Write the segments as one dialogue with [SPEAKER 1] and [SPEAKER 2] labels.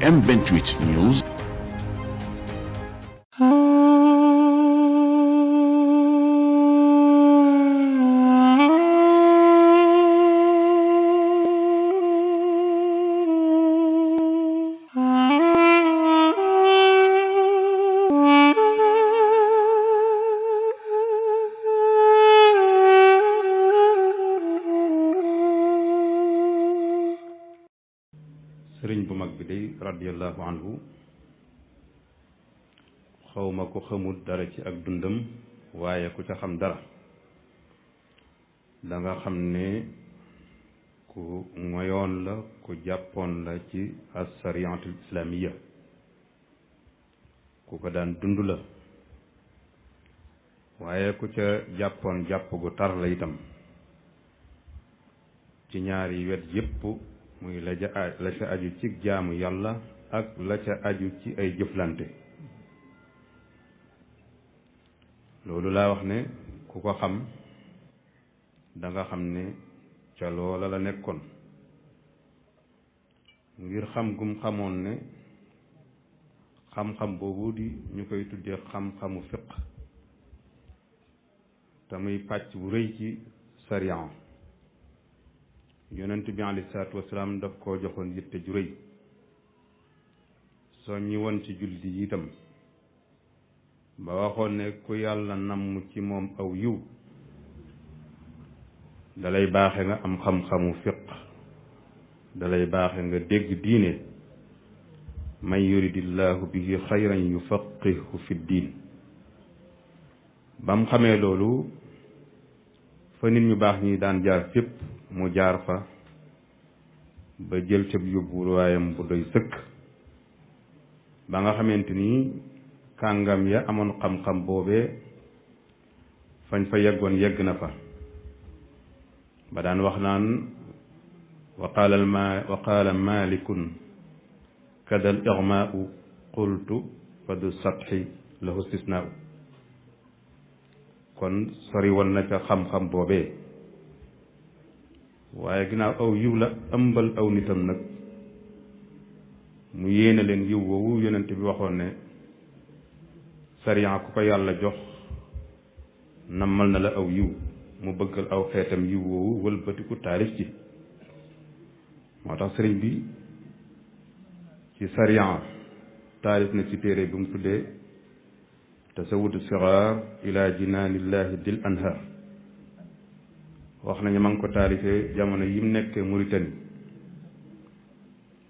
[SPEAKER 1] M28 News.
[SPEAKER 2] sëriñ bu mag bi day radiyallahu anhu xawma ko xamul dara ci ak dundam waaye ku ca xam dara da nga xam ne ku moyoon la ku jàppoon la ci as-sariyatul islamiyya ku ko daan dund la waaye ku ca jàppoon jàpp gu tar la itam ci ñaari wet yépp muy la ca aju ci jaamu yàlla ak la ca aju ci ay jëflante loolu laa wax ne ku ko xam da nga xam ne ca loola la nekkoon ngir xam gum xamoon ne xam-xam boobu di ñu koy tuddee xam-xamu fiq te muy pàcc bu rëy ci sariya yonent bi alayhi salaatu wasalaam daf koo joxoon yitte ju rëy soññi woon ci julli yi itam ba waxoon ne ku yàlla namm ci moom aw yiw dalay baaxe nga am xam-xamu fiq dalay baaxe nga dégg diine man yuridillahu bihi xayran yufaqihu fi diin ba mu xamee loolu fa nit ñu baax ñi daan jaar fépp mu jaar fa ba jël cab yóbbuwul waayam bu doy sëkk ba nga xamante ni kàngam ya amoon xam-xam boobee fañ fa yeggoon yegg na fa ba daan wax naan wa qaala malikun kadal igmaau qultu fa du satxi lahu istisnaau kon sori woon na ca xam-xam boobee waaye ginnaaw aw yiw la ëmbal aw nitam nag mu yéene leen yiw woowu yonent bi waxoon ne sariya ku ko yàlla jox nammal na la aw yiw mu bëggal aw xeetam yiw woowu wëlbatiku taarif ci moo tax sëriñ bi ci sariya taarif na ci téere bi mu tuddee tasawudu sigaar ila jinaanillahi dil anhar wax nañu ma ngi ko taalifee jamono yi mu nekkee Mauritanie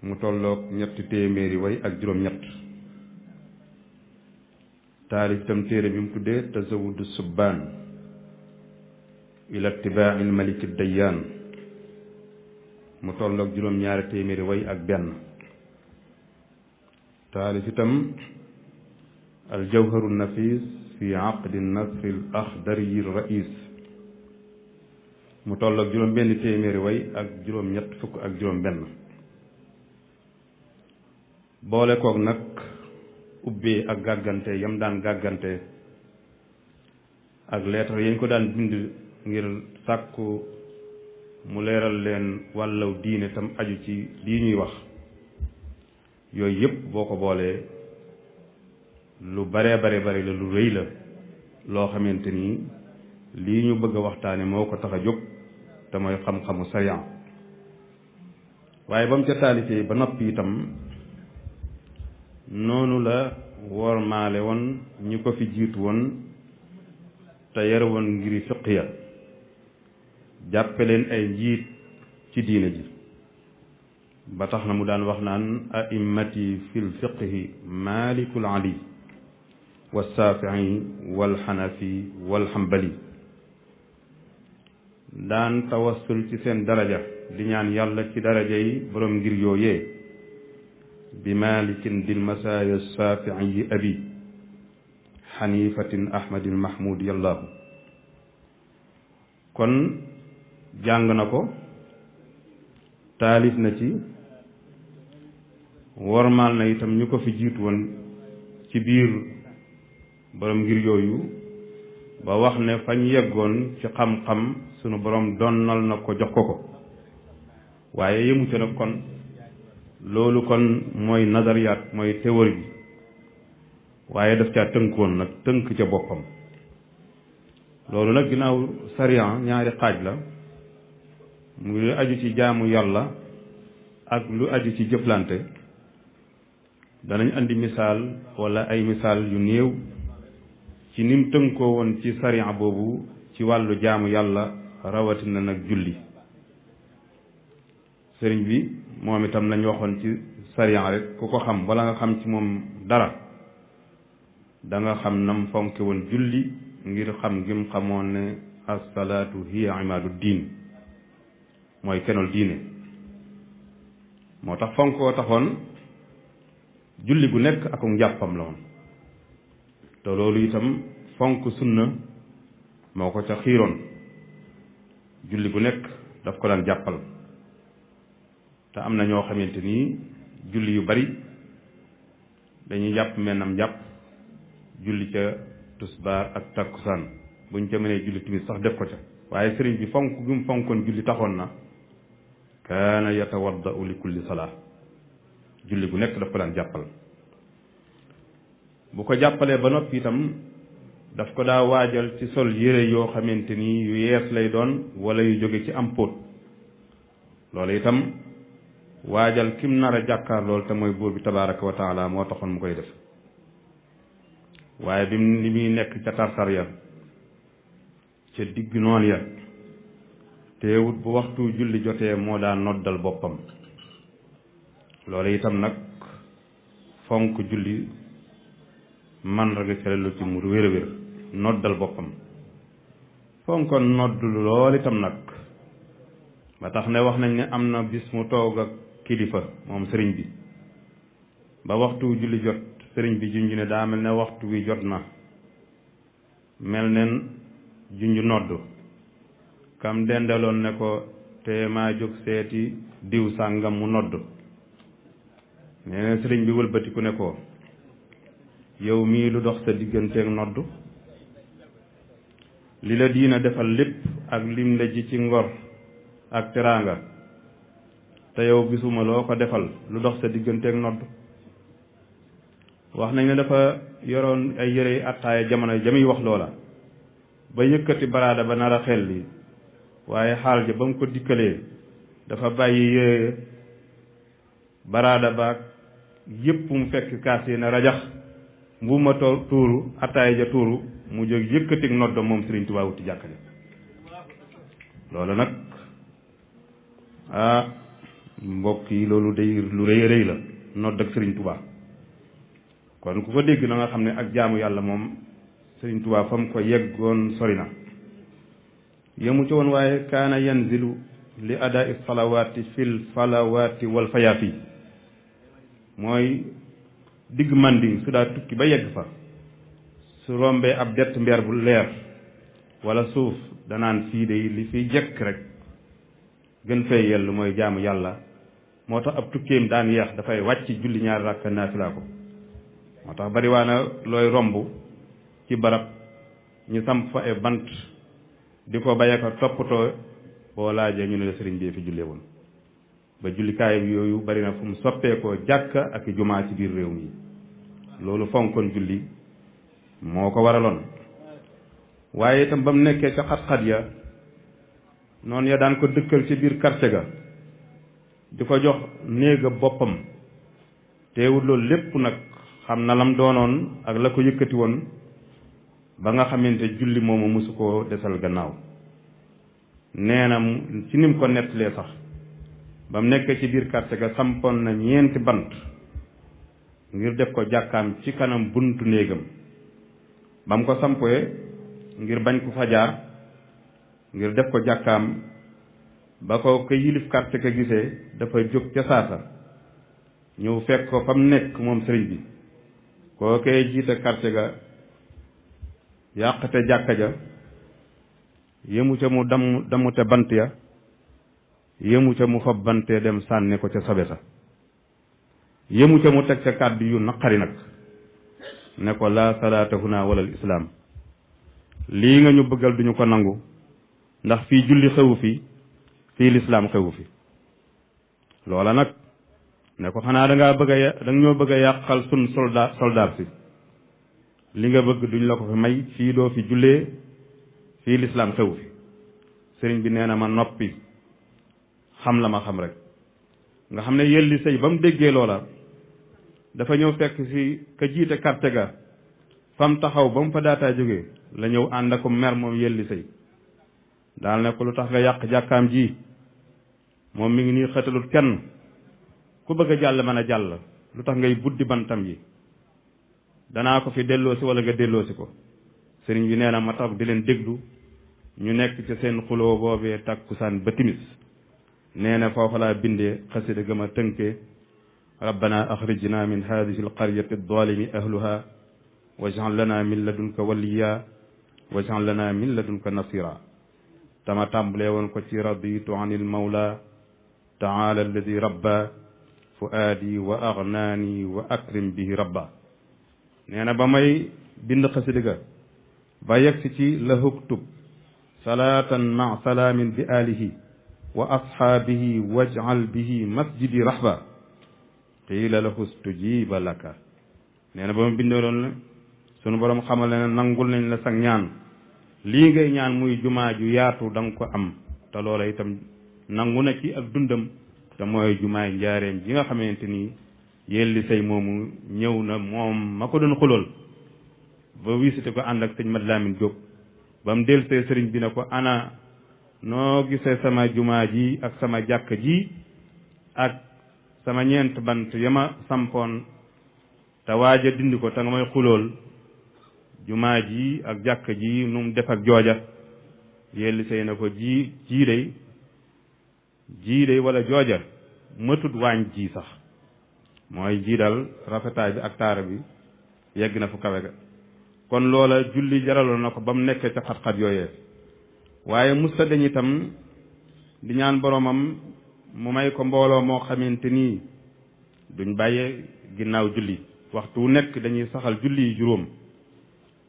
[SPEAKER 2] mu tolloog 300 way ak juróom-ñett taalif itam téere bi mu tuddee tasawudu subbaan ila itibaail maliki dayyaan mu tolloog 200 way ak benn taalif itam al jawharu nafis fi aqdi nasri al axdari rais mu tolloog 100 way ak juróom-ñett fukk ak juróom-benn boole koog nag ubbee ak gàggante yam daan gàggante ak lettre yañ ko daan bind ngir sàkku mu leeral leen wàllaw diine tam aju ci lii ñuy wax yooyu yëpp boo ko boolee lu bare bare la lu rëy la loo xamante ni lii ñu bëgg a waxtaane moo ko tax a jóg te mooy xam-xamu sariya waaye ba mu ca taalifee ba noppi itam noonu la wormaale woon ñi ko fi jiitu woon te yare woon ngiri fiq ya jàppe leen ay njiit ci diine ji ba tax na mu daan wax naan a'immati fil fiqhi malikul ali wa saafi'i wal xanafi wal xambali daan tawassul ci seen daraja di ñaan yàlla ci daraja yi borom ngir yooyee bi malikin dil masaaya saafi'i abi xanifatin ahmadin mahmud yallahu kon jàng na ko taalif na ci wormaal na itam ñu ko fi jiitu woon ci biir borom ngir yooyu ba wax ne fañ yeggoon ci xam-xam sunu borom donnal na ko jox ko ko waaye yëmu ca nag kon loolu kon mooy nazariyaat mooy théorie bi waaye daf caa tënkoon nag tënk ca boppam loolu nag ginnaaw sariya ñaari xaaj la mu lu aju ci jaamu yàlla ak lu aju ci jëflante danañ andi misaal wala ay misaal yu néew ci nim tënkoo woon ci sariya boobu ci wàllu jaamu yàlla rawatina nag julli sëriñ bi moom itam lañ waxoon ci sariya rek ku ko xam wala nga xam ci moom dara da nga xam nam fonke woon julli ngir xam gim xamoon ne as-salaatu hiya imaadu diin mooy kenol diine moo tax fonkoo taxoon julli gu nekk ak njàppam la woon te loolu itam fonk sunna moo ko ca xiiroon julli gu nekk daf ko daan jàppal te am na ñoo xamante ni julli yu bari dañuy jàpp mennam jàpp julli ca tusbaar ak takkusaan buñ ca mënee julli timis sax def ko ca waaye sëriñ bi fonk gi mu fonkoon julli taxoon na kaana yatawaddau li kulli salaa julli gu nekk daf ko daan jàppal bu ko jàppalee ba noppi itam daf ko daa waajal ci sol yére yoo xamante ni yu yees lay doon wala yu jóge ci am póot loolu itam waajal kim nar a jàkkaar lool te mooy buur bi tabaraka wa taala moo taxoon mu koy def waaye bi li muy nekk ca tarsar ya ca digg noon ya teewut bu waxtu julli jotee moo daa noddal boppam loolu itam nag fonk julli man rek ca lu ci mu wér a wér noddal boppam fonkoon nodd lool itam nag ba tax ne wax nañ ne am na bis mu toog ak kilifa moom sëriñ bi ba waxtu julli jot sëriñ bi junj ne daa mel ne waxtu wi jot na mel nen junj nodd kam dendaloon ne ko te maa jóg seeti diw sàngam mu nodd nee na sëriñ bi wëlbatiku ne ko yow mii lu dox sa digganteeg nodd li la diina defal lépp ak lim la ji ci ngor ak teraanga te yow gisuma loo ko defal lu dox sa digganteeg nodd wax nañ ne dafa yoroon ay yërey attaaya jamono jamiy wax loola ba yëkkati baraada ba nar a xel li waaye xaal ja ba mu ko dikkalee dafa bàyyi yére baraada baag yépp mu fekk kaas yi na rajax mbuuma tuuru attaaya ja tuuru mu jóg yëkkatig nodd moom Sëriñ Tuubaa wuti jàkkale loolu nag mbokk yi loolu day lu rëy rëy la nodd ak Sëriñ Tuubaa kon ku ko dégg na nga xam ne ak jaamu yàlla moom Sëriñ Tuubaa fa mu ko yeggoon sori na yemu ci woon waaye kaana yanzilu li adaa salawaati fil falawaati wal fayaafi mooy digg mandi su daa tukki ba yegg fa su rombee ab dett mbeer bu leer wala suuf danaan fii de li fiy jekk rek gën fay yellu mooy jaamu yàlla moo tax ab tukkeem daan yeex dafay wàcc julli ñaari rakka naafila ko moo tax bari waa na looy romb ci barab ñu samp fa ay bant di ko baye ko toppatoo boo laajee ñu ne la sëriñ bi fi jullee woon ba jullikaay yooyu bari na fu mu soppeekoo jàkka ak jumaa ci biir réew mi loolu fonkoon julli moo ko waraloon waaye itam ba mu nekkee ca xat-xat ya noonu ya daan ko dëkkal ci biir quartier ga di ko jox néega boppam teewul loolu lépp nag xam na lam doonoon ak la ko yëkkati woon ba nga xamante julli moomu mosu koo desal gannaaw nee na ci nim ko nettalee sax ba mu nekkee ci biir quartier ga sampoon na 4 bant ngir def ko jàkkaam ci kanam buntu néegam ba mu ko sampoye ngir bañ ko fa jaar ngir def ko jàkkaam ba ko ko yilif quartier ga gisee dafa jóg ca saasa ñëw fekk ko fa mu nekk moom sëriñ bi koo koy jiite quartier ga yàqate jàkka ja yëmu ca mu dammute bant ya yëmu ca mu fab bante dem sànni ko ca sobe sa yëmu ca mu teg ca kàddu yu naqari nag ne ko laa salaata huna wala islaam lii nga ñu bëggal duñu ko nangu ndax fii julli xewu fi fii lislaam xewu fi loola nag ne ko xanaa da nga ñoo bëgg a yàqal sun soldat si li nga bëgg duñ la ko fi may fii doo fi jullee fii lislaam xew fi sëriñ bi nee na ma noppi xam la ma xam rek nga xam ne yelli sëy ba mu déggee loola dafa ñëw fekk si ka jiite carte ga fam taxaw ba mu fa daataa jógee la ñëw ànd ak mer moom yelli sëy daal ne ko lu tax nga yàq jàkkaam ji moom mi ngi nii xëtalut kenn ku bëgg a jàll mën a jàll lu tax ngay buddi bantam yi danaa ko fi delloosi wala nga delloosi ko sëriñ bi nee na ma tax di leen déglu ñu nekk ci seen xuloo boobee takkusaan ba timis nee na foofa laa bindee xasida gëm a tënkee rabbana axrijna min hadihi alqaryati adalimi ahluha waj'al lana min ladunka waliya waj'al lana min ladunka nasira tama tàmbalee woon ko ci raditu an il mawla taala alladi rabba fuaadi wa agnaani wa akrim bihi rabba nee na ba may bind xasida ga ba yegsi ci la huktub salaatan ma salaamin bi alihi wa ashaabihi waj'al bihi masjidi rahba qiila lahu stujiba laka nee na ba ma bindee loolu sunu borom xamal ne nangul nañ la sag ñaan lii ngay ñaan muy jumaa ju yaatu da nga ko am te loola itam nangu na ci ak dundam te mooy jumaay njaareem ji nga xamante ni yelli sëy moomu ñëw na moom ma ko doon xulool ba visité ko ànd ak sëñ Mat Lamin Jóob ba mu del see sëriñ bi ne ko ana noo gisee sama jumaa ji ak sama jàkk ji ak sama ñeent bant yama sampoon te waaja dindi ko te nga may xulool jumaa ji ak jàkk ji nu mu def ak jooja yelli sëy na ko jii day wala jooja matut waañ ji sax mooy ji dal rafetaay bi ak taara bi yegg na fu kawe ga kon loola julli jaraloon na ko ba mu nekkee ca xat-xat yooyee waaye musta dañ itam di ñaan boromam mu may ko mbooloo moo xamante nii duñ bàyyee ginnaaw julli waxtu wu nekk dañuy saxal julli yi juróom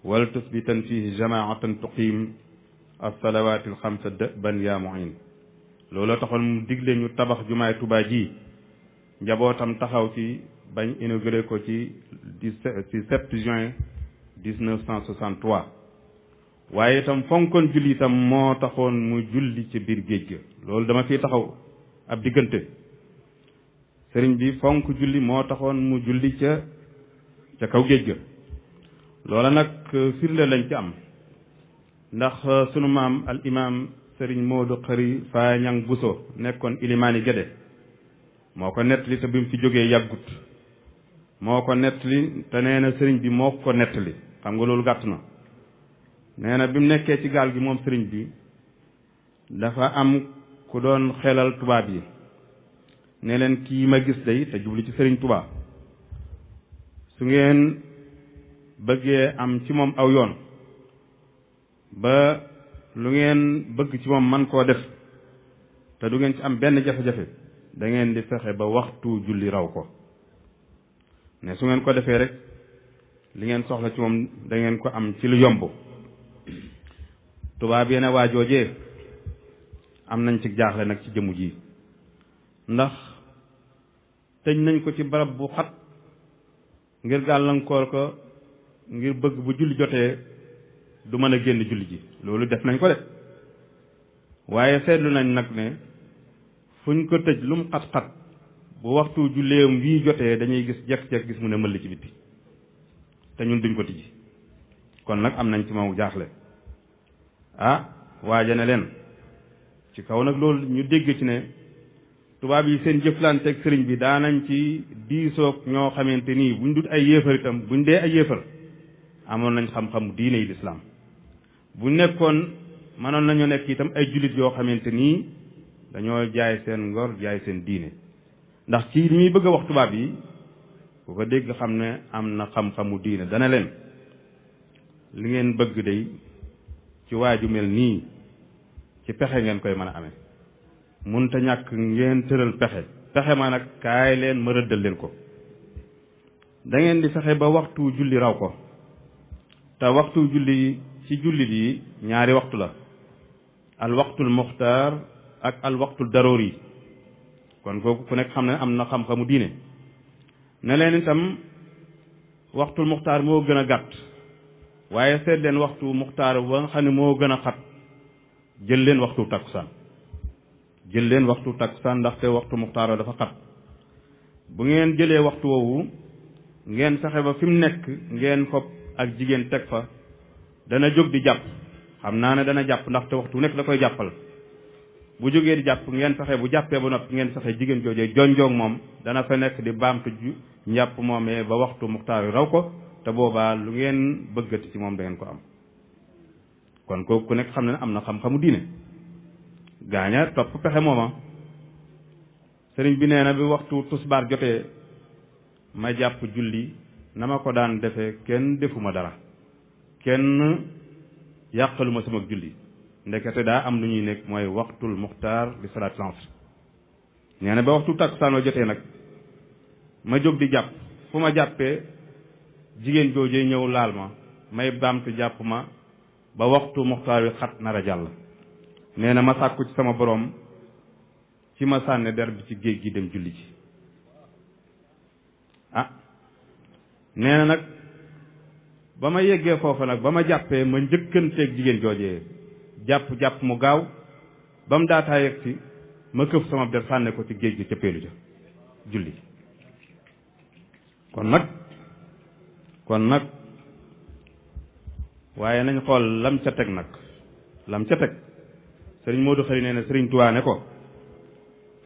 [SPEAKER 2] wala tusbitan fihi jamaatan tuqiim as-salawaati al-xamsa dëban yaa muin loolu taxoon mu digle ñu tabax jumaay Tuubaa ji njabootam taxaw ci bañ inauguré ko ci 7 juin 1963 waaye itam fonkoon julli itam moo taxoon mu julli ci biir géej ga loolu dama fiy taxaw ab diggante sëriñ bi fonk julli moo taxoon mu julli ca kaw géej ga loola nag firnde lañ ci am ndax sunu maam al imam sëriñ Moodu Xari Faa Ñang Buso nekkoon ilimaani Gédé moo ko nettali te bi mu fi jógee yàggut moo ko nettali te nee na sëriñ bi moo ko nettali xam nga loolu gàtt na nee na bi mu nekkee ci gaal gi moom sëriñ bi dafa am ku doon xelal tubaab yi ne leen kii ma gis day te jubli ci sëriñ Tuubaa su ngeen bëggee am ci moom aw yoon ba lu ngeen bëgg ci moom man koo def te du ngeen ci am benn jafe-jafe da ngeen di fexe ba waxtu julli raw ko ne su ngeen ko defee rek li ngeen soxla ci moom da ngeen ko am ci lu yomb tubaab yi ne waa joojee am nañ ci jaaxle nag ci jëmm ji ndax tëj nañ ko ci barab bu xat ngir gàllankoor ko ngir bëgg bu julli jotee du mën a génn julli ji loolu def nañ ko de waaye seetlu nañ nag ne fuñ ko tëj lum xat-xat bu waxtu julleem wii jotee dañuy gis jekk-jekk gis mu ne mëll ci bitti te ñun duñ ko tijji kon nag am nañ ci moom jaaxle waaja ne leen ci kaw nag loolu ñu dégg ci ne tubaab yi seen jëflante ak sëriñ bi daanañ ci diisoog ñoo xamante nii buñ dut ay yéefar itam buñ dee ay yéefar amoon nañ xam-xam diine yi lislaam bu nekkoon mënoon nañu nekk itam ay jullit yoo xamante nii dañoo jaay seen ngor jaay seen diine ndax ci li muy bëgg a wax tubaab yi ku ko dégg xam ne am na xam-xamu diine dana leen li ngeen bëgg day ci waaju mel nii ci pexe ngeen koy mën a amee munta ñàkk ngeen tëral pexe ma nag kaay leen ma rëddal leen ko da ngeen di fexe ba waxtu julli raw ko te waxtu julli ci jullit yi ñaari waxtu la al waxtul muxtaar ak al waxtul daroori kon kooku ku nekk xam ne am na xam-xamu diine ne leen itam waxtul muxtaar moo gën a gàtt waaye seet leen waxtu muxtaar ba nga xam ne moo gën a xat jël leen waxtu takkusaan jël leen waxtu takkusaan ndaxte waxtu muxtaar dafa xat bu ngeen jëlee waxtu woowu ngeen fexe ba fi mu nekk ngeen fopp ak jigéen teg fa dana jóg di jàpp xam naa ne dana jàpp ndaxte waxtu nekk da koy jàppal bu jógee di jàpp ngeen fexe bu jàppee ba noppi ngeen fexe jigéen joojee jonjoog moom dana fa nekk di baamtu njàpp moomee ba waxtu muxtaar yi raw ko te boobaa lu ngeen bëggati ci moom da ngeen ko am kon kooku ku nekk xam ne am na xam-xamu diine gaaña topp pexe mooma sëriñ bi nee na bi waxtu tusbaar jotee ma jàpp julli na ma ko daan defee kenn defuma dara kenn yàqaluma sama julli ndekete daa am lu ñuy nekk mooy waxtul muxtaar li salaat lance nee na ba waxtu takkusaan wa jotee nag ma jóg di jàpp fu ma jàppee jigéen joojee ñëw laal ma may baamtu jàpp ma ba waxtu muxtaar wi xat nar a jàll nee na ma sàkku ci sama boroom ci ma sànne der bi ci géej gi dem julli ci nee na nag ba ma yeggee foofa nag ba ma jàppee ma njëkkanteeg jigéen joojee jàpp mu gaaw ba mu daataa yegg si ma këf sama der sànne ko ci géej gi ca peelu ja julli kon nag waaye nañ xool lam ca teg nag lam ca teg sëriñ Moodu Xari nee na sëriñ Tuubaa ne ko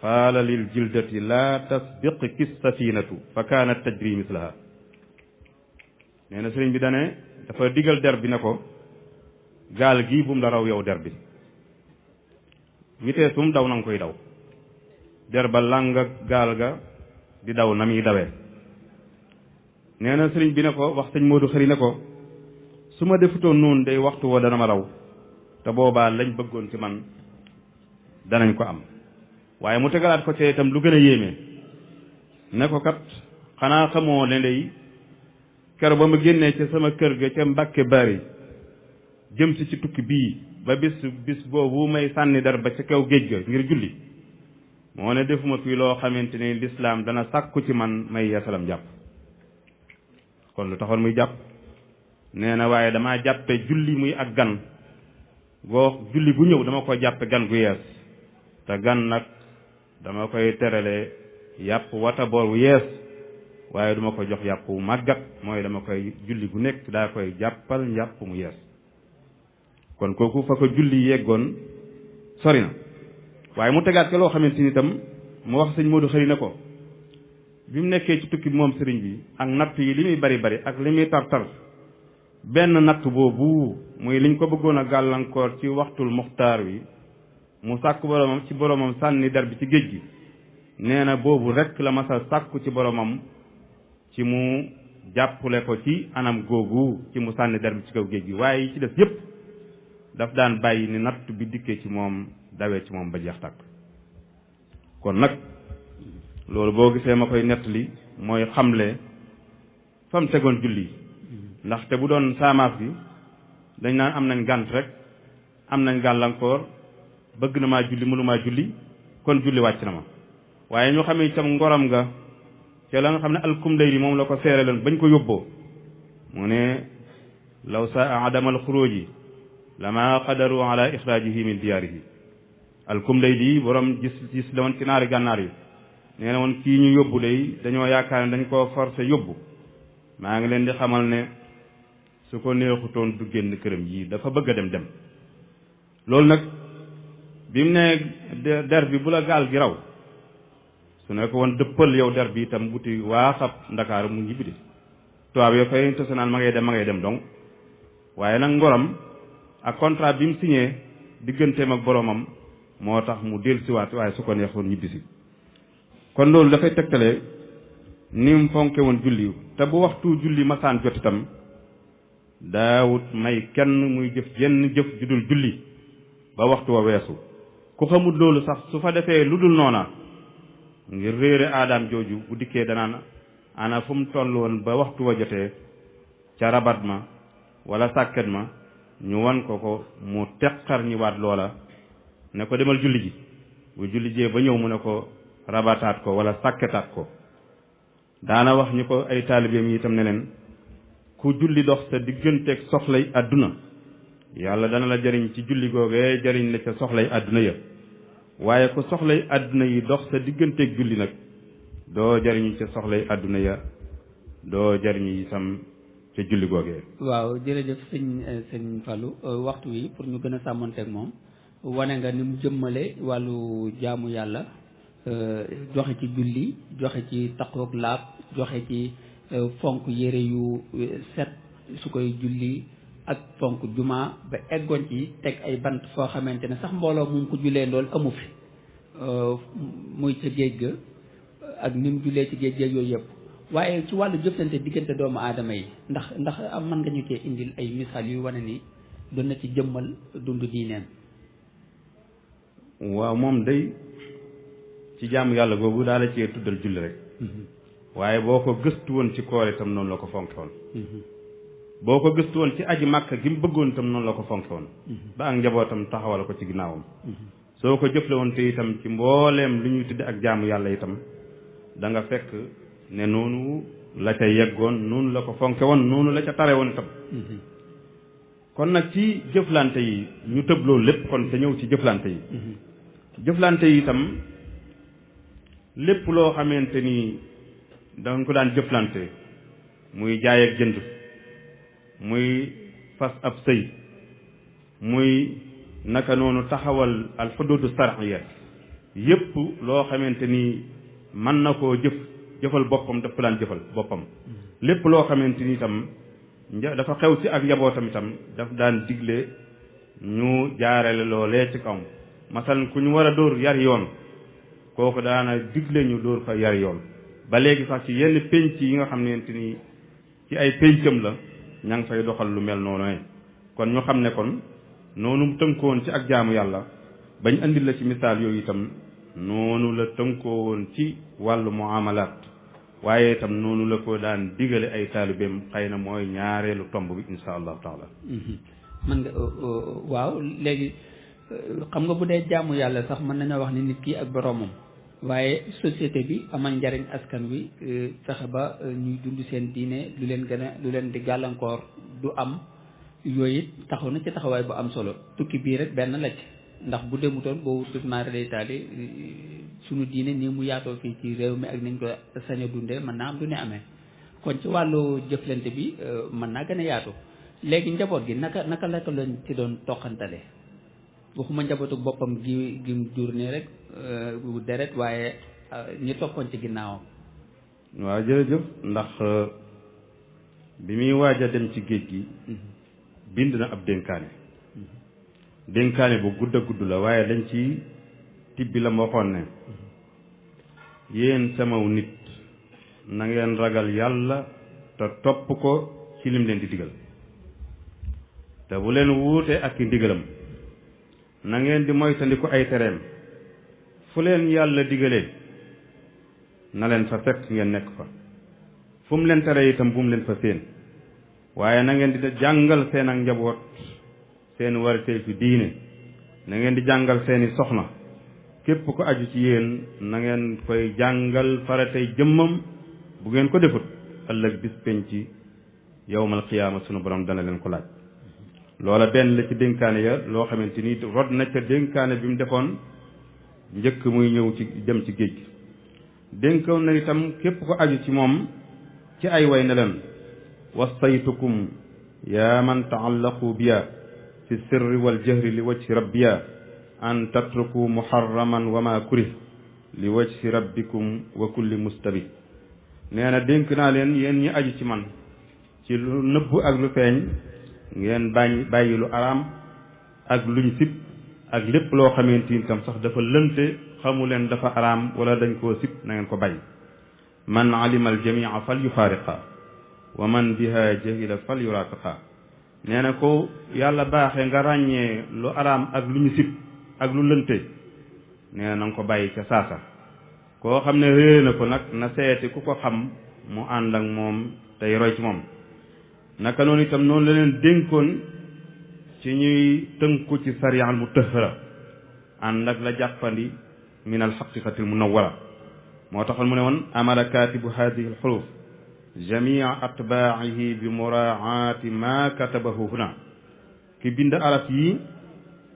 [SPEAKER 2] qaala lil jildati laa tasbiq ki safinatu fa kaanat tajri mislaha nee na sëriñ bi dane dafa digal der bi ne ko gaal gi bu mu la raw yow der bi vitesse bu mu daw na nga koy daw der ba làng gaal ga di daw na muy dawee nee na sëriñ bi ne ko wax sëñ Moodu Xari ne ko su ma defutoon noonu day waxtu woo dana ma raw te boobaa lañ bëggoon ci man danañ ko am waaye mu tegalaat ko ci itam lu gën a yéeme ne ko kat xanaa xamoo ne day kero ba ma génnee ca sama kër ga ca Mbàkke Bari jëm si ci tukki bii ba bis boobu may sànni der ba ca kaw géej ga ngir julli moo ne defuma fii loo xamante ni lislaam dana sàkku ci man may yeesalam jàpp kon lu taxoon muy jàpp nee na waaye damaa jàppe julli muy ak gan goo julli gu ñëw dama ko jàppe gan gu yees te gan nag dama koy terale yàpp wata boor wu yees waaye duma ko jox yàpp wu màggat mooy dama koy julli gu nekk daa koy jàppal njàpp mu yees kon kooku fa ko julli yeggoon sori na waaye mu tegaat ko loo xamante ni itam mu wax sëñ Moodu Xari ne ko bi mu nekkee ci tukki bi moom sëriñ bi ak natt yi li muy bari bari ak li muy tar benn natt boobu muy liñ ko bëggoon a gàllankoor ci waxtul muxtaar wi mu sàkku boromam ci boromam sànni der bi ci géej gi nee na boobu rek la masa sàkku ci boromam ci mu jàppale ko ci anam googu ci mu sànni der bi ci kaw géej gi waaye yi ci def yépp daf daan bàyyi ni natt bi dikkee ci moom dawee ci moom ba jeex tàkk kon nag loolu boo gisee ma koy nettali mooy xamle fam tegoon julli ndaxte bu doon saamaas gi dañ naan am nañ gànt rek am nañ gàllankoor bëgg na maa julli mënumaa julli kon julli wàcc na ma waaye ñu xam itam ngoram nga ca la nga xam ne alkum lay moom la ko seere leen bañ ko yóbboo mu ne law saa adamal xuróoji lama qadaru ala ixraajihi min diyaarihi alkum lay di borom gis la woon ci naari gànnaar yi nee na woon kii ñu yóbbu day dañoo yaakaar ne dañ koo forcé yóbbu maa ngi leen di xamal ne su ko neexutoon du génn këram yii dafa bëgg a dem loolu nag bi mu ne der bi bu la gaal gi raw su ne ko woon dëppal yow der bi itam wuti waaxab Ndakaaru mu ñibbi di tubaab yoo koy tose naan ma ngay dem donc waaye nag ngoram ak contrat bi mu signé digganteem ak boromam moo tax mu dellusiwaat waaye su ko neexoon ñibbisi kon loolu dafay tegtale ni mu fonke woon julli te bu waxtu julli masaan jot itam daawut may kenn muy jëf jenn jëf ju dul julli ba waxtu wa weesu ku xamul loolu sax su fa defee lu dul noona ngir réere aadaam jooju bu dikkee danaan ana fu mu toll woon ba waxtu wa jotee ca rabat ma wala sàkket ma ñu wan ko mu teqar ñi waat loola ne ko demal julli ji bu julli jee ba ñëw mu ne ko rabataat ko wala sàkketaat ko. daana wax ñu ko ay taalibeem yi itam ne leen ku julli dox sa digganteeg soxlay àdduna yàlla dana la jariñ ci julli googee jariñ la ca soxlay àdduna ya waaye ku soxlay àdduna yi dox sa digganteeg julli nag doo jariñu ca soxlay àdduna ya doo jariñu itam ca julli googee.
[SPEAKER 1] waaw jërëjëf sëñ Fallou waxtu wi pour ñu gën a sàmmanteeg moom wane nga ni mu jëmmale wàllu jaamu yàlla joxe ci julli joxe ci taqoog laab joxe ci fonk yére yu set su koy julli ak fonk juma ba eggoon ci teg ay bant foo xamante ne sax mbooloo mu ko jullee ndool amu fi muy ca géej ga ak ni mu jullee ci géej géej yooyu yëpp waaye ci wàllu jëflante diggante doomu aadama yi ndax am mën nga ñu cee indil ay misaal yu wane ni doon na ci jëmmal dund diineem.
[SPEAKER 2] waaw moom day ci jaamu yàlla googu daal la cee tuddal julli rek waaye boo ko gëstu woon ci koor itam noonu la ko fonke woon boo ko gëstu woon ci aji màkka gi mu bëggoon itam noonu la ko fonke woon ba ak njabootam taxawal ko ci ginnaawam soo ko jëfle woon te itam ci mbooleem lu ñuy tudde ak jaamu yàlla itam da nga fekk ne noonu la ca yeggoon noonu la ko fonke woon noonu la ca tare woon itam kon nag ci jëflante yi ñu tëb loolu lépp kon te ñëw ci jëflante yi jëflante yi itam lépp loo xamante ni dañ ko daan jëflante muy jaay ak jënd muy fas ab sëy muy naka noonu taxawal al xuduudu sar'iya yépp loo xamante ni mën na koo jëfal boppam daf ko daan jëfal boppam lépp loo xamante ni itam dafa xew ci ak njabootam itam daf daan digle ñu jaarale loolee ci kawam masalan ku ñu war a dóor yar yoon kooku daana digle ñu dóor fa yar yoon ba léegi sax ci yenn pénc yi nga xam ne ni ci ay péncam la ña ngi fay doxal lu mel noonu kon ñu xam ne kon noonu mu tënkoon ci ak jaamu yàlla bañ andil la ci misaal yooyu itam noonu la tënkoo woon ci wàllu muamalaat waaye itam noonu la ko daan digale ay taalibeem xëy na mooy ñaareelu tomb bi insha allahu taala.
[SPEAKER 1] man nga waaw léegi xam nga bu dee jaamu yàlla sax mën nañoo wax ni nit ki ak boroomam waaye société bi amal njariñ askan wi fexe ba ñuy dund seen diine lu leen di gàllankoor du am yooyu it taxaw na ci taxawaay bu am solo tukki bii rek benn la ci ndax bu demutoon boo wutut maara day taali sunu diine nii mu yaatoo fii ci réew mi ak niñ ko sañ a dundee mën naa am du ne amee kon ci wàllu jëflante bi mën naa gën a yaatu léegi njaboot gi naka la ko leen ci doon toqantale waxuma njabootu boppam gi jur nii rek bu deret waaye ñi toppoon ci ginnaawam.
[SPEAKER 2] waaw jërëjëf ndax bi muy waaj a dem ci géej gi bind na ab dénkaane bu gudd a gudd la waaye dañ ci tibbi la ma waxoon ne yéen samaw nit na ngeen ragal yàlla te topp ko ci lim leen di digal te bu leen wuute ak i ndigalam na ngeen di moytandiku ay tereem fu leen yàlla digalee na leen fa fekk ngeen nekk fa fu mu leen tere itam bu mu leen fa séen waaye na ngeen di jàngal seen ak njaboot seen wartee fi diine na ngeen di jàngal seeni soxna képp ko aju ci yéen na ngeen koy jàngal faratey jëmmam bu ngeen ko defut ëllëg bis penc yawmal qiyaama sunu borom dana leen ko laaj loola benn la ci dénkaane ya loo xamante ni rod na ca dénkaane bi mu defoon njëkk muy ñëw ci dem ci géej gi dénkoon na itam képp ko aju ci moom ci ay way ne leen wasaytukum yaa man taallaqu biya fi sirri wal jahri li wajhi rabbiya an tatruku muharraman wa ma kurih li wajhi rabbikum wa kulli mustabi nee na dénk naa leen yéen ñi aju ci man ci lu nëbb ak lu feeñ ngeen bàyyi lu araam ak luñ sib ak lépp loo xamante ni tam sax dafa lënte xamu leen dafa araam wala dañ koo sib na ngeen ko bàyyi man alima al jamia fal yufaariqa wa man biha jahila fal yurafiqa nee na ko yàlla baaxee nga ràññee lu araam ak lu ñu sib ak lu lënte nee na nga ko bàyyi ca saasa koo xam ne réere na ko nag na seeti ku ko xam mu ànd ak moom tey roy ci moom naka noonu itam noonu la leen dénkoon ci ñuy tënku ci sariya al mutahhara ànd ak la jàppandi min al haqiqatil munawwara moo taxoon mu ne woon amara katibu hadihi alxuruf jamia atbaa'ihi bi muraaati ma katabahu huna ki bind araf yi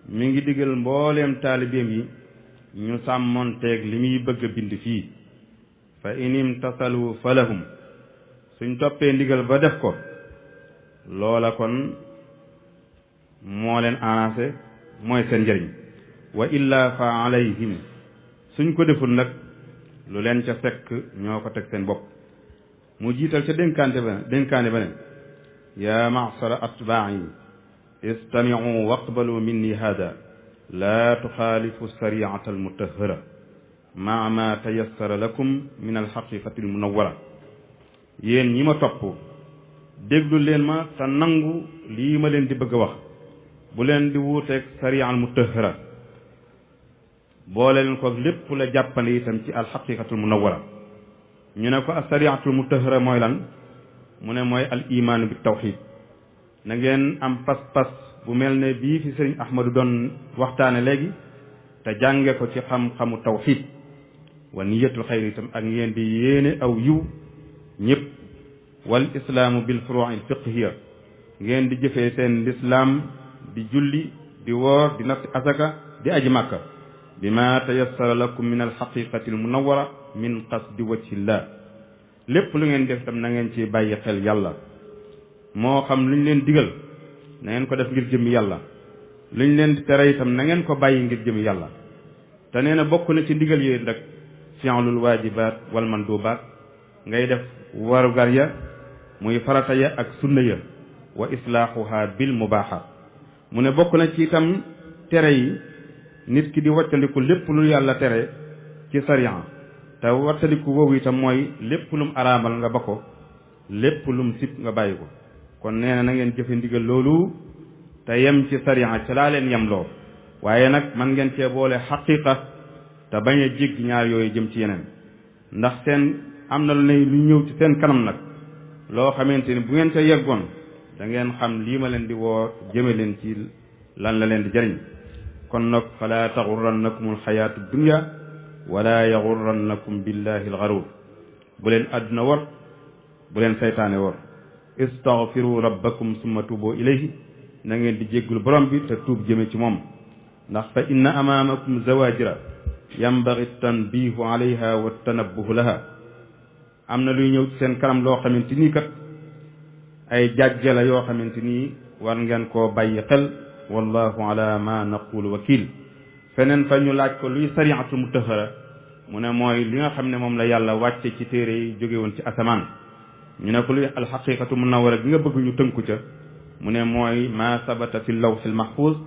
[SPEAKER 2] mi ngi digal mbooleem taalibeem yi ñu sàmmonteeg li muy bëgg a bind fii fa in imtasalu falahum suñ toppee ndigal ba def ko loola kon moo leen arrangé mooy seen njëriñ wa illa fa alayhim suñ ko deful nag lu leen ca fekk ñoo ko teg seen bopp mu jiital ca dénkaane ba ne yaa ma'shara atbaa'i istami'u waqbalu minni hada laa tuxaalifu sariata almutahara maa ma tayassara lakum min alxaqiqati almunawara yéen ñi ma topp déglu leen ma te nangu lii ma leen di bëgg a wax bu leen di wuuteeg sariya almutahara boole leen ko lépp la jàppande itam ci alxaqiqatu almunawara ñu ne ko asariatu almutahara mooy lan mu ne mooy al imaanu bi tawxid na ngeen am pas-pas bu mel ne bii fi sëriñ Ahmadu doon waxtaane léegi te jànge ko ci xam-xamu tawxid wa niyatul xayr itam ak ngeen di yéene aw yiw ñëpp wal islaamu bil furuu'i fiqhiya ngeen di jëfee seen lislaam di julli di woor di natt asaka di aji màkka bi ma tayassara lakum min alxaqiqati almunawara min qasdi wajhillah lépp lu ngeen def itam na ngeen ci bàyyi xel yàlla moo xam lu ñu leen digal na ngeen ko def ngir jëmmi yàlla lu ñu leen di tere itam na ngeen ko bàyyi ngir jëmmi yàlla te nee na bokk na ci ndigal yooyu rek fi'lul waajibaat wal mandubaat ngay def warugar ya muy farata ya ak sunna ya wa islaahuha bil mubaaxaat mu ne bokk na ci itam tere yi nit ki di wattandiku lépp lu yàlla tere ci sariya te wattandiku woowu itam mooy lépp lum araamal nga ba ko lépp lum sib nga bàyyi ko kon nee na ngeen jëfe ndigal loolu te yem ci sariya ca laa leen yem loo waaye nag man ngeen cee boole xaqiqa te bañ a jéggi ñaar yooyu jëm ci yeneen ndax seen am na lu ne lu ñëw ci seen kanam nag loo xamante ni bu ngeen ca yeggoon da ngeen xam lii ma leen di woo jëme leen ci lan la leen di jëriñ kon nag fala taxurrannakum alxayaatu dunya wala yaxurrannakum billahi alxaruur bu leen àdduna war bu leen saytaane war istaghfiru rabbakum summa tuubu ilayhi na ngeen di jéggul borom bi te tuub jëme ci moom ndax fa inna amaamakum zawajira yambagi tanbihu alayha wa tanabbuhu laha am na luy ñëw ci seen kanam loo xamante nii kat ay jàjje la yoo xamante nii war ngeen koo bàyyi xel wallahu ala ma naqulu wakil feneen fa ñu laaj ko luy sariatu mutahara mu ne mooy li nga xam ne moom la yàlla wàcce ci téere yi jóge woon ci asamaan ñu ne ko luy alxaqiqatu munawara gi nga bëgg ñu tënku ca mu ne mooy ma sabata fi lawxi almahfuz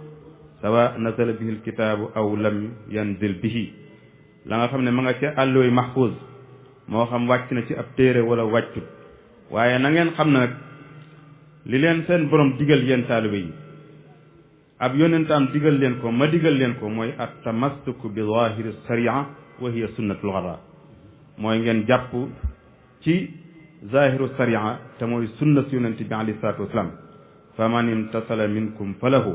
[SPEAKER 2] sawa nazala bihi alkitaabu aw lam yanzil bihi la nga xam ne ma nga ca àllooy mahfuz moo xam wàcc na ci ab téere wala wàccut waaye na ngeen xam ne nag li leen seen borom digal yéen taalibe yi ab yonentaam digal leen ko ma digal leen ko mooy at tamassuku bi zahiri sharia wa hiya sunnatul ghara mooy ngeen jàpp ci zahiru sharia te mooy sunna si yonente bi alayhi salaatu wasalaam fa man imtasala minkum falahu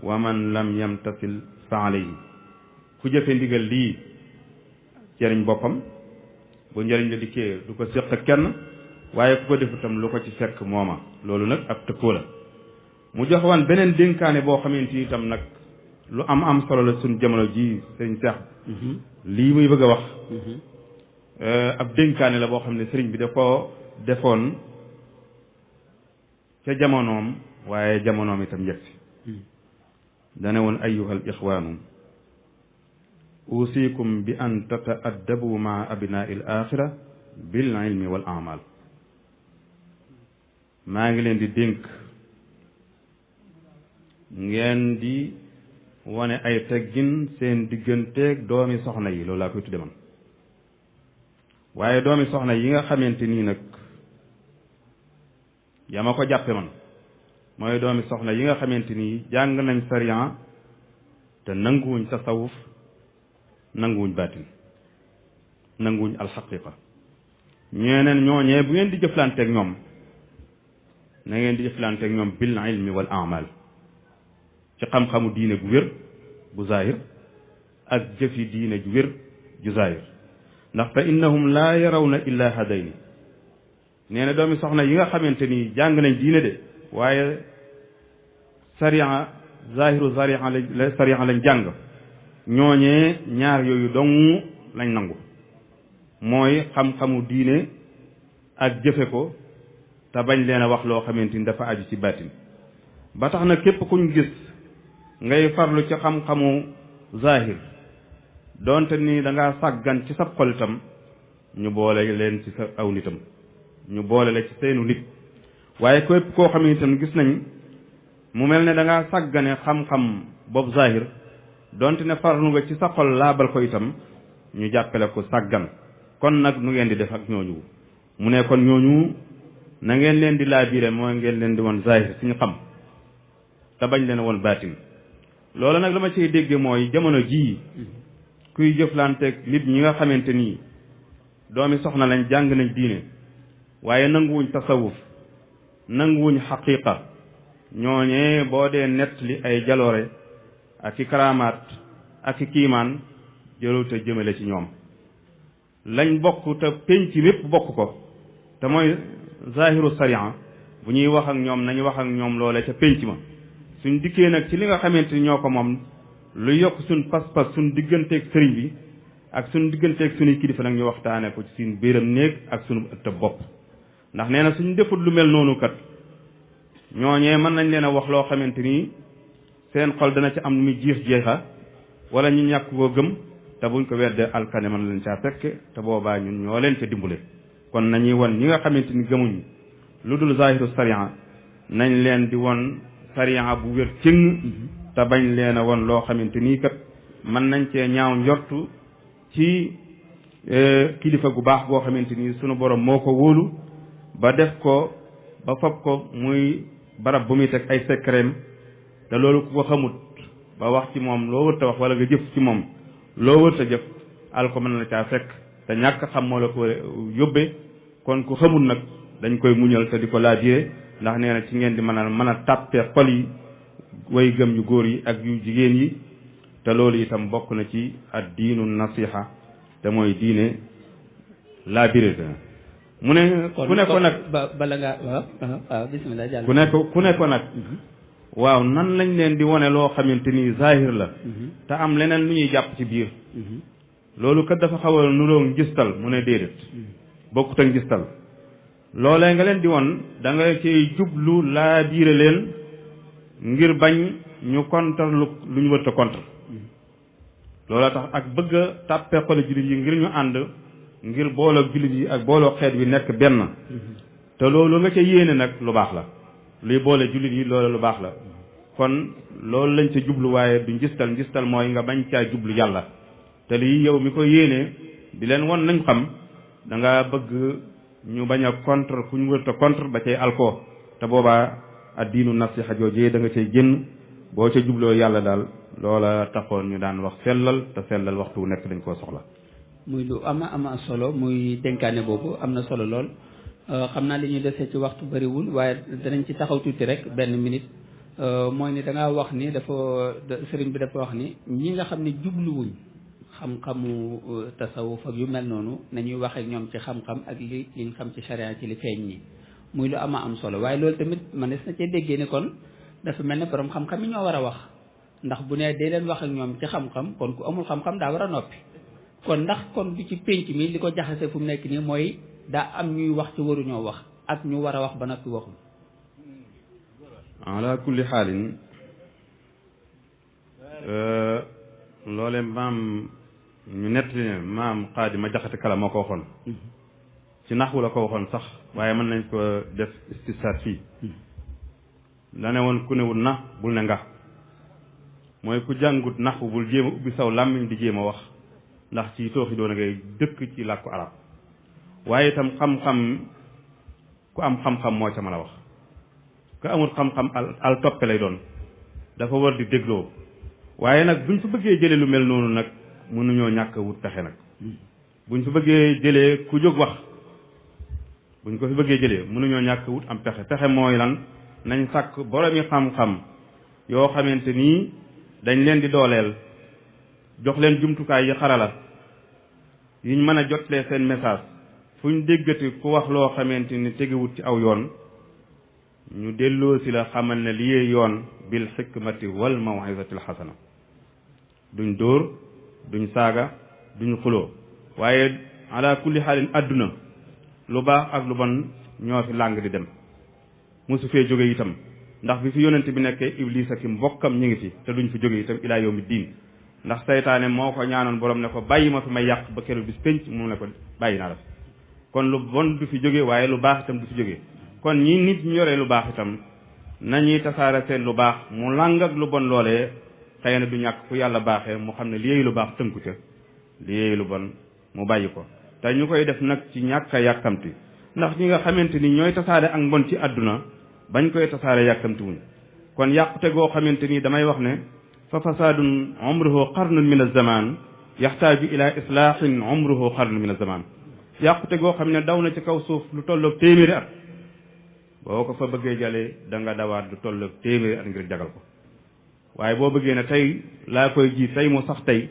[SPEAKER 2] wa man lam yamtasil fa alayhi ku jëfe ndigal lii jëriñ boppam bu njëriñ la dikkee du ko séq ak kenn waaye ku ko defu tam lu ko ci fekk mooma loolu nag ab tëkkoo la mu jox wan beneen dénkaane boo xamante ni itam nag lu am solo la suñ jamono ji sëriñ Seex lii muy bëgg a wax ab dénkaane la boo xam ne sëriñ bi da ko defoon ca jamonoom waaye jamonoom itam njëkk si dane woon ayyuhal ixwaanu usikum bi an tataaddabu maa abnaai l axira bil ilmi wal amal maa ngi leen di dénk ngeen di wane ay teggin seen digganteeg doomi soxna yi loolu laa koy tudde man waaye doomi soxna yi nga xamante nii nag yaa ma ko jàppe man mooy doomi soxna yi nga xamante nii jàng nañ sariya te nanguwuñ tasawuf nanguwuñ baatin nanguwuñ alxaqiqa ñeneen ñooñee bu ngeen di jëflanteeg ñoom na ngeen di jëflanteeg ñoom bil ilmi wal amal ci xam-xamu diine gu wér bu zahir ak jëfi diine ju wér ju zahir ndax fa innahum laa yarawna illa hadayni nee na doomi soxna yi nga xamante ni jàng nañ diine de waaye sariya zahiru sariya lañ jàng ñooñee ñaar yooyu dong lañ nangu mooy xam-xamu diine ak jëfe ko te bañ leen a wax loo xamante ni dafa aju ci baatin ba tax na képp kuñ gis ngay farlu ci xam-xamu zahir doonte ni da ngaa sàggan ci sab xol itam ñu boole leen ci sa aw nitam ñu boole la ci seenu nit waaye képp koo xam ne itam gis nañ mu mel ne da ngaa sàggane xam-xam boobu zahir doonte ne farlu nga ci sa xol laabal ko itam ñu jàppale ko sàggan kon nag nu ngeen di def ak ñooñu mu ne kon ñooñu na ngeen leen di laabire mooy ngeen leen di woon zahir suñu xam te bañ leen woon baatin loolu nag dama ciy dégge mooy jamono jii kuy jëflanteeg nit ñi nga xamante nii doomi soxna lañ jàng nañ diine waaye nanguwuñ tasawuf nanguwuñ xaqiqa ñooñee boo dee nett li ay jaloore ak i karamaat ak i kiimaan jëlul te jëmale ci ñoom lañ bokk te penc mépp bokk ko te mooy zahiru sariya bu ñuy wax ak ñoom nañu wax ak ñoom loole ca penc ma suñ dikkee nag ci li nga xamante ni ñoo ko moom lu yokk suñ pas-pas suñ digganteeg sëriñ bi ak suñ digganteeg suñuy kilifa nag ñu waxtaane ko ci suñ biiram néeg ak suñu ëtt bopp ndax nee na suñ defut lu mel noonu kat ñooñee mën nañ leen a wax loo xamante ni seen xol dana ci am muy jeexa wala ñu ñàkk koo gëm te buñ ko weddee alkane mën leen caa fekke te boobaa ñun ñoo leen ca dimbale kon nañuy won ñi nga xamante ni gëmuñ lu dul zahiru sariya nañ leen di won sariya bu wér cëng te bañ leen a won loo xamante nii kat mën nañ cee ñaaw njortu ci kilifa gu baax goo xamante ni sunu borom moo ko wóolu ba def ko ba fab ko muy barab bu muy teg ay secret te loolu ku ko xamut ba wax ci moom loo wërta wax wala nga jëf ci moom loo wërta jëf al ko mën na caa fekk te ñàkk xam moo la ko yóbbee kon ku xamul nag dañ koy muñal te di ko laajee ndax nee na ci ngeen di mën a tàppee xol yi way gëm yu góor yi ak yu jigéen yi te loolu itam bokk na ci ad diinu nasiha te mooy diine laabire mu ne ku ne ko nag
[SPEAKER 1] bala nga waaw bismillah jàll
[SPEAKER 2] ku ne ko nag waaw nan lañ leen di wone loo xamante ni zahir la te am leneen lu ñuy jàpp ci biir loolu kat dafa xaw a nuroog ngistal mu ne déedéet bokkut ak ngistal loolee nga leen di won da nga ciy jublu laa biire leen ngir bañ ñu contre lu ñu wërta contre loola tax ak bëgg a tàppe xoli jullit yi ngir ñu ànd ngir booloo jullit yi ak booloo xeet wi nekk benn te loolu nga ca yéene nag lu baax la luy boole jullit yi loolu lu baax la kon loolu lañ ca jublu waaye du ngistal mooy nga bañ caa jublu yàlla te lii yow mi ko yéene di leen won nañ xam da nga bëgg ñu bañ a contre ku ñu wërta contre ba cay alko te boobaa addiinu nasiha joojee da nga cay génn boo ca jubloo yàlla daal loola taxoon ñu daan wax sellal te sellal waxtu wu nekk dañ koo soxla
[SPEAKER 1] muy lu ama solo muy dénkaane boobu am na solo lool xam naa li ñuy desee ci waxtu bariwul waaye danañ ci taxaw tuuti rek benn minute mooy ni da ngaa wax ni sëriñ bi dafa wax ni ñi nga xam ne jubluwuñ xam-xamu tasawuf ak yu mel noonu nañuy wax ak ñoom ci xam-xam ak liñ xam ci charia ci li feeñ ñi muy lu am solo waaye loolu tamit manes na cee déggee ni kon dafa mel ne borom xam-xam yi ñoo war a wax ndax bu nee dee leen wax ak ñoom ci xam-xam kon ku amul xam-xam daa war a noppi kon ndax kon bi ci pénc mi li ko jaxase fu mu nekk nii mooy daa am ñuy wax ci waruñoo wax ak ñu war a wax ba noppi waxul
[SPEAKER 2] ala kulli xaalin loole maam ñu nettali ne maam xaadi ma jaxate kala moo ko waxoon ci naxwu la ko waxoon sax waaye mën nañ ko def istisaat fii la ne woon ku newul na bul ne nga mooy ku jàngut naxwu bul jéem a ubbi saw làmmiñ di jéem a wax ndax ci tooxi doon a ngay dëkk ci làkku arab waaye itam xam-xam ku am xam-xam moo ca mën a wax ku amul xam-xam al toppe lay doon dafa war di dégloo waaye nag buñ fa bëggee jëlee lu mel noonu nag mënuñoo ñàkk wut pexe nag buñ fa bëggee jëlee ku jóg wax buñ ko fi bëggee jëlee mënuñoo ñàkk wut am pexe mooy lan nañ sàkk boromi xam-xam yoo xamante nii dañ leen di dooleel jox leen jumtukaay yi xarala yuñ mën a jotlee seen message fu ñu déggati ku wax loo xamante ni tegewut ci aw yoon ñu delloo si la xamal ne lii yoon bil xikmati wal mawizati al xasana duñ dóor duñ saaga duñ xuloo waaye ala kulli xaalin àdduna lu baax ak lu bon ñoo fi làng di dem mosu fee jóge itam ndax bi fi yonent bi nekkee iblis ak mbokkam ñu ngi fi te duñ fi jóge itam ilaa yawmi diin ndax saytaane moo ko ñaanoon borom ne ko bàyyi ma fi may yàq ba keroog bis penc mu ne ko bàyyi naa la kon lu bon du fi jóge waaye lu baax itam du fi jóge kon ñi nit ñu yoree lu baax itam nañuy tasaare seen lu baax mu làng ak lu bon loolee xëy na du ñàkk ku yàlla baaxee mu xam ne li lu baax tënku ca li lu bon mu bàyyi ko te ñu koy def nag ci ñàkk a yàkkamti ndax ñi nga xamante ni ñooy tasaare ak mbon ci àdduna bañ koy tasaare yàkkamti wuñ kon yàqute goo xamante ni damay wax ne fa fasaadun umruhu qarnun min az-zaman yaxtaaju ila islaahin umruhu qarnun min az-zaman yàqute goo xam ne daw na ci kaw suuf lu tolloog téeméeri at boo ko fa bëggee jàllee da nga dawaat lu tolloog téeméeri at ngir jagal ko waaye boo bëggee ne tey laa koy ji tey mu sax tey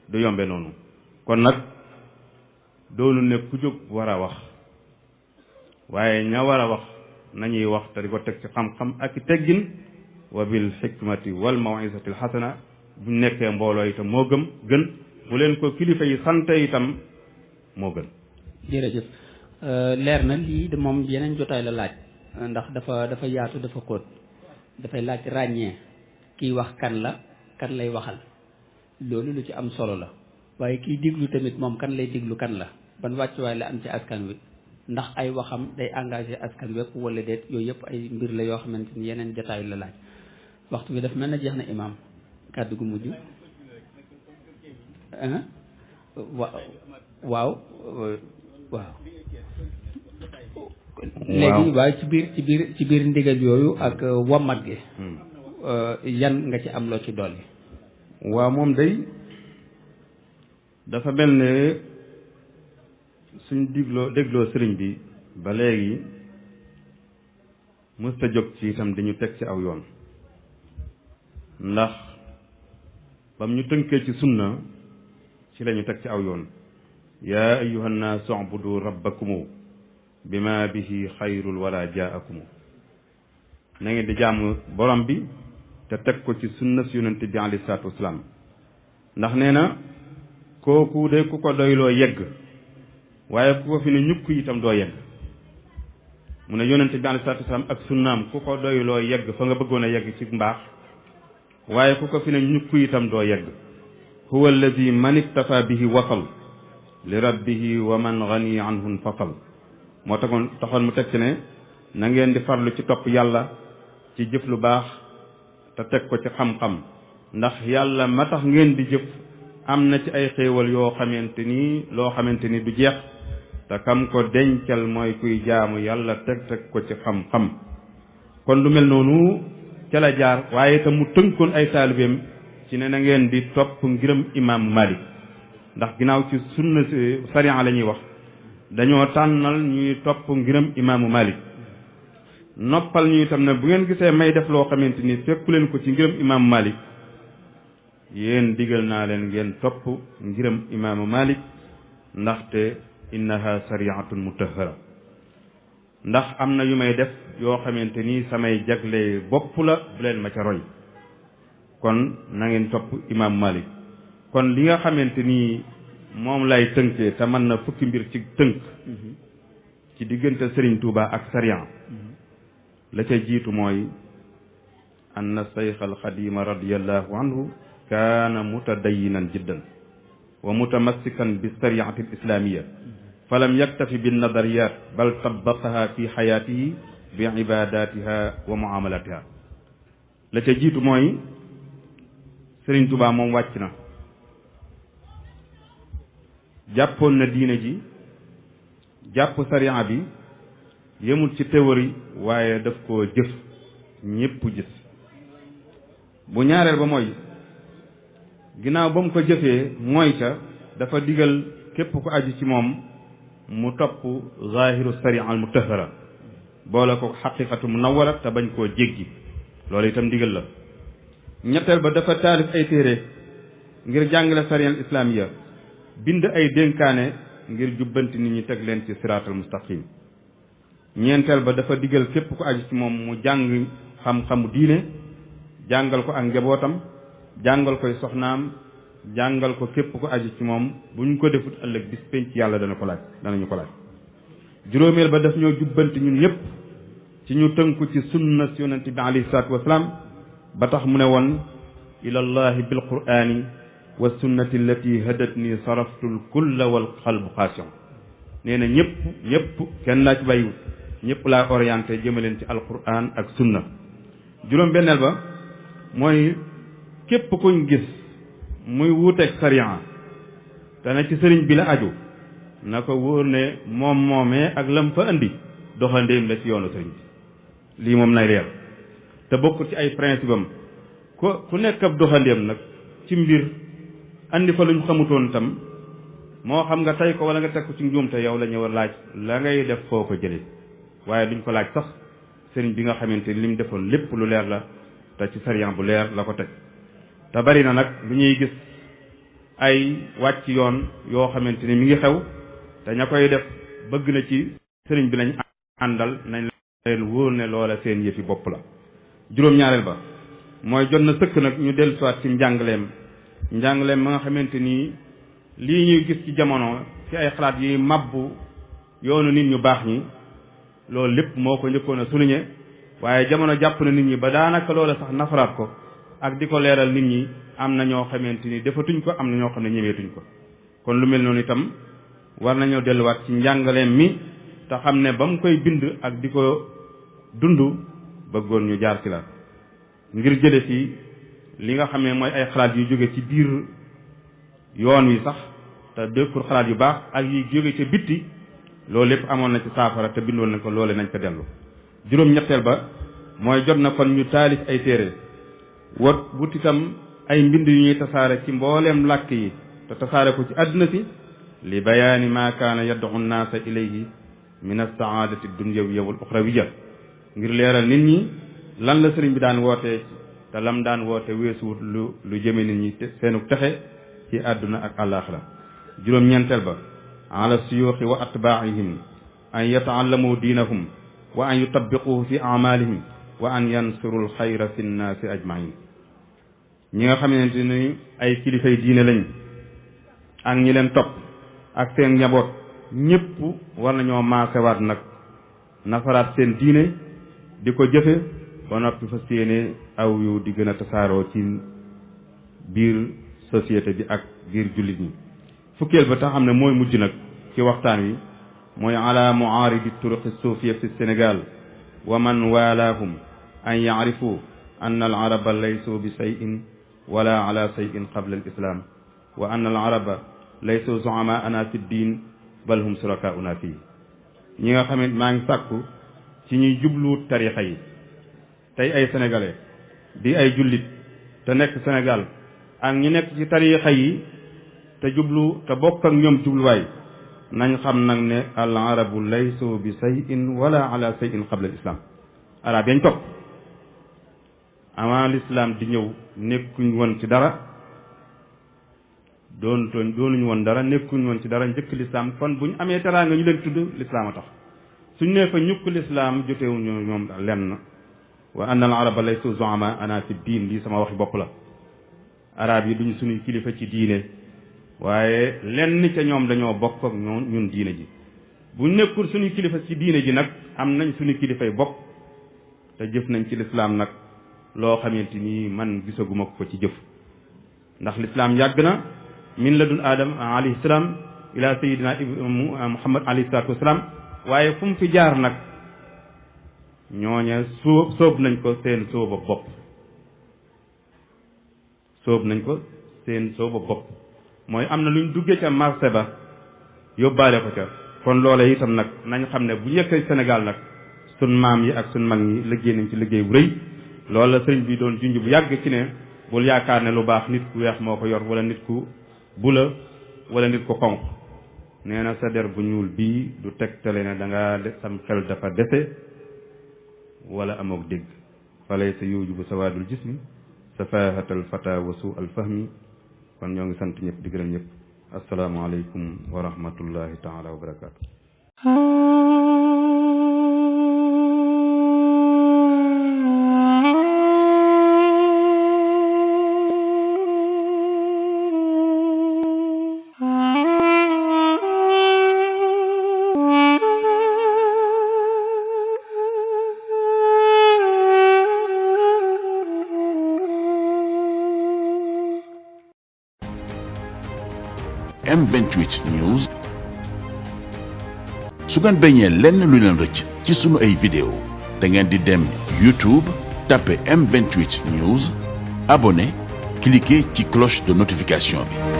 [SPEAKER 2] du yombe noonu kon nag doonu ne ku jóg war a wax waaye ña war a wax nañuy wax te di ko teg ci xam-xam ak teggin wa bil xikmati wal mawizati al xasana buñ nekkee mbooloo itam moo gën bu leen ko kilifa yi sante itam moo gën.
[SPEAKER 1] jërëjëf leer na lii de moom yeneen jotaay la laaj ndax dafa yaatu dafa xóot dafay laaj ràññee kiy wax kan la kan lay waxal loolu lu ci am solo la waaye kiy diglu tamit moom kan lay diglu kan la ban wàccuwaay la am ci askan wi ndax ay waxam day engagé askan wépp wala déet yooyu yëpp ay mbir la yoo xamante ni yeneen jotaay la laaj waxtu bi daf mel na jeex na imaam kàddu gu mujj waaw léegi waaye ci biir ndigal yooyu ak wammat gi yan nga ci am loo ci dolli.
[SPEAKER 2] waaw moom day dafa mel ne suñ dégloo sëriñ bi ba léegi mësta jóg ci itam dañu teg ci aw yoon ndax bam ñu tënkee ci sunna ci lañu teg ci aw yoon yaa ayyuha nnaasu ubudu rabbakumu bima bihi xayrul wala jaakumu na ngeen di jaamu borom bi te teg ko ci sunna si yonente bi alayhi salaatu wasalaam ndax nee na kooku de ku ko doyloo yegg waaye ku ko fi ne ñukk itam doo yegg mu ne yonente bi alayhi salaatu wasalaam ak sunnaam ku ko doyloo yegg fa nga bëggoon a yegg ci mbaax waaye ku ko fi ne ñukk itam doo yegg huwa alladi man iktafa bihi wasal li rabbihi wa man gani anhu fasal moo taxoon mu teg ci ne na ngeen di farlu ci topp yàlla ci jëf lu baax te teg ko ci xam-xam ndax yàlla ma tax ngeen di jëf am na ci ay xéewal yoo xamante ni loo xamante ni du jeex te kam ko dencal mooy kuy jaamu yàlla teg ko ci xam-xam kon lu mel noonu ca la jaar waaye itam mu tënkoon ay taalibeem ci ne na ngeen di topp ngiram imaamu Malik ndax ginnaaw ci sunna sariya la ñuy wax dañoo tànnal ñuy topp ngiram imaamu Malik noppal ñu itam ne bu ngeen gisee may def loo xamante ni fekku leen ko ci ngiram imaamu Malik yéen digal naa leen ngeen topp ngiram imaamu Malik ndaxte innaha sariatun mutahhara ndax am na yu may def yoo xamante ni samay jagle bopp la bu leen ma ca roy kon na ngeen topp imaamu Malik kon li nga xamante ni moom lay tënkee te mën na fukki mbir ci tënk ci diggante Serigne Touba ak sariya la ca jiitu mooy anna Cheikh al Xadima radiyallahu anhu kaana mutadayinan jiddan wa mutamassikan bi sariati al islamiyya falam yaktafi bin nadariyat bal tabaqaha fi xayaatihi bi ibadatiha wa muamalatiha la ca jiitu mooy Serigne Touba moom wàcc na jàppoon na diine ji jàpp sariya bi yemul ci théorie waaye daf koo jëf ñépp gis bu ñaareel ba mooy ginnaaw ba mu ko jëfee mooy ca dafa digal képp ku aju ci moom mu topp zahiru sariya al mutahhara boole ko xaqiqatu munawwara te bañ koo jéggi loolu itam digal la ñetteel ba dafa taalif ay téere ngir jàngale sariya al islamiya bind ay dénkaane ngir jubbanti nit ñi teg leen ci siraatal mustaqim ñeenteel ba dafa digal képp ku aju ci moom mu jàng xam-xamu diine jàngal ko ak njabootam jàngal koy soxnaam jàngal ko képp ku aju ci moom bu ñu ko defut ëllëg bis penc yàlla danañu ko laaj juróomeel ba daf ñoo jubbanti ñun ñëpp ci ñu tënku ci sunna si yonente bi alayhi salaatu wasalaam ba tax mu ne woon ilallahi bil qur'ani wa sunnati allati hadatni saraftul kulla wal qalbu xaashi'un nee na ñëpp kenn laa ci bàyyiwut ñëpp laa orienté jëmaleen ci alquran ak sunna juróom benneel ba mooy képp kuñ gis muy wuuteeg sariya te na ci sëriñ bi la aju na ko wóor ne moom moomee ak lam fa andi doxandéem la ci yoonu sëriñ bi lii moom nay leer te bokk ci ay principe am ku nekk ab doxandéem nag ci mbir andi fa luñ xamutoon tam moo xam nga tey ko wala nga teg ko ci njuumte yow la ñëw laaj la ngay def foo ko jëlee waaye duñ ko laaj sax sëriñ bi nga xamante ni li mu defoon lépp lu leer la te ci sariya bu leer la ko teg te bari na nag lu ñuy gis ay wàcc yoon yoo xamante ni mi ngi xew te ña koy def bëgg na ci sëriñ bi lañ àndal nañ leen wóor ne loola seen yëfi bopp la juróom-ñaareel ba mooy jot na sëkk nag ñu dellu siwaat ci njàngaleem ma nga xamante ni lii ñuy gis ci jamono ci ay xalaat yi mabbu yoonu nit ñu baax ñi loolu lépp moo ko njëkkoon a souligné waaye jamono jàpp na nit ñi ba daanaka loola sax nafaraat ko ak di ko leeral nit ñi am na ñoo xamante ni defatuñ ko am na ñoo xam ne ñemeetuñ ko kon lu mel noonu itam war nañoo delluwaat ci njàngaleem mi te xam ne ba mu koy bind ak di ko dund bëggoon ñu jaar ci la ngir jële ci li nga xam ne mooy ay xalaat yu jóge ci biir yoon wi sax te dékkul xalaat yu baax ak yi jóge ca bitti loolu lépp amoon na ci saafara te bindoon na ko loole nañ ko dellu juróom-ñetteel ba mooy jot na kon ñu taalif ay téere wut itam ay mbind yu ñuy tasaare ci mbooleem làkk yi te tasaare ko ci àdduna si li bayaani maa kaana yad'u nnaasa ilayhi min as-saadati dunyawiyya wal uxrawiyya ngir leeral nit ñi lan la sëriñ bi daan wootee te lam daan woote weesuwut lu jëme nit ñi seenu texe ci àdduna ak àllaaxira juróom-ñeenteel ba ala suyuuxi wa atbaa'ihim an yata'allamu diinahum wa an yutabbiquhu fi a'maalihim wa an yansuru alxayra fi nnaasi ajmain ñi nga xamante ni ay kilifay diine lañ ak ñi leen topp ak seen njaboot ñëpp war nañoo maasewaat nag nafaraat seen diine di ko jëfe ba noppi fas yéene aw yu di gën a tasaaroo ci biir société bi ak biir jullit ñi fukkeel ba tax xam ne mooy mujj nag ci waxtaan wi mooy ala muaaridi turuqi suufiya fi Sénégal wa man waalaahum an yaarifu anna al araba laysu bi shay'in wala ala shay'in qabla al islam wa anna al araba laysu zu'amaa'ana fi ddin bal hum surakaa'una fii ñi nga xam ne maa ngi sàkku ci ñuy jublu tarixa yi tey ay sénégalais di ay jullit te nekk Sénégal ak ñi nekk ci tarixa yi te jublu te bokk ak ñoom jubluwaay nañ xam nag ne al arabu laysu bi shay'in wala ala shay'in qabla al islam arab yañ topp avant l'islam di ñëw nekkuñ woon ci dara doonuñu woon dara nekkuñ woon ci dara njëkk l'islam kon buñ amee teraanga ñu leen tudd l'islam a tax suñ nee fa ñukk l'islam jotewuñu ñoom lenn wa anna al araba laysu zu'ama ana fi diin lii sama waxi bopp la arab yi duñ suñuy kilifa ci diine waaye lenn ca ñoom dañoo bokk ak ñun diine ji bu nekkul suñu kilifa ci diine ji nag am nañ suñu kilifay bopp te jëf nañ ci lislaam nag loo xamante ni man gisaguma ko ci jëf ndax lislaam yàgg na min ladun adam alayhi salaam ila sayidina muhammad alayhi salaatu wasalaam waaye fu mu fi jaar nag ñooña sóob nañ ko seen sóoba bopp mooy am na luñ duggee ca marché ba yóbbaale ko ca kon loola itam nag nañ xam ne bu njëkkee Sénégal nag sun maam yi ak sun mag ñi liggéey nañ ci liggéey bu rëy loolu la sëriñ bi doon junj bu yàgg ci ne bul yaakaar ne lu baax nit ku weex moo ko yor wala nit ku bula wala nit ku xonq nee na sa der bu ñuul bii du tegtale ne da nga sam xel dafa dese wala amook dégg falay sa yujubu sawaadul jismi safahatal fata wa su al fahmi kon ñoo ngi sant ñëpp di gërëm ñëpp asalaamaaleykum wa rahmatullahi taala wa barakaatu.
[SPEAKER 3] M28 News su ngeen bañee lenn lu leen rëcc ci sunu ay vidéo da ngeen di dem YouTube tapé M28 News abonné cliquer ci cloche de notification bi.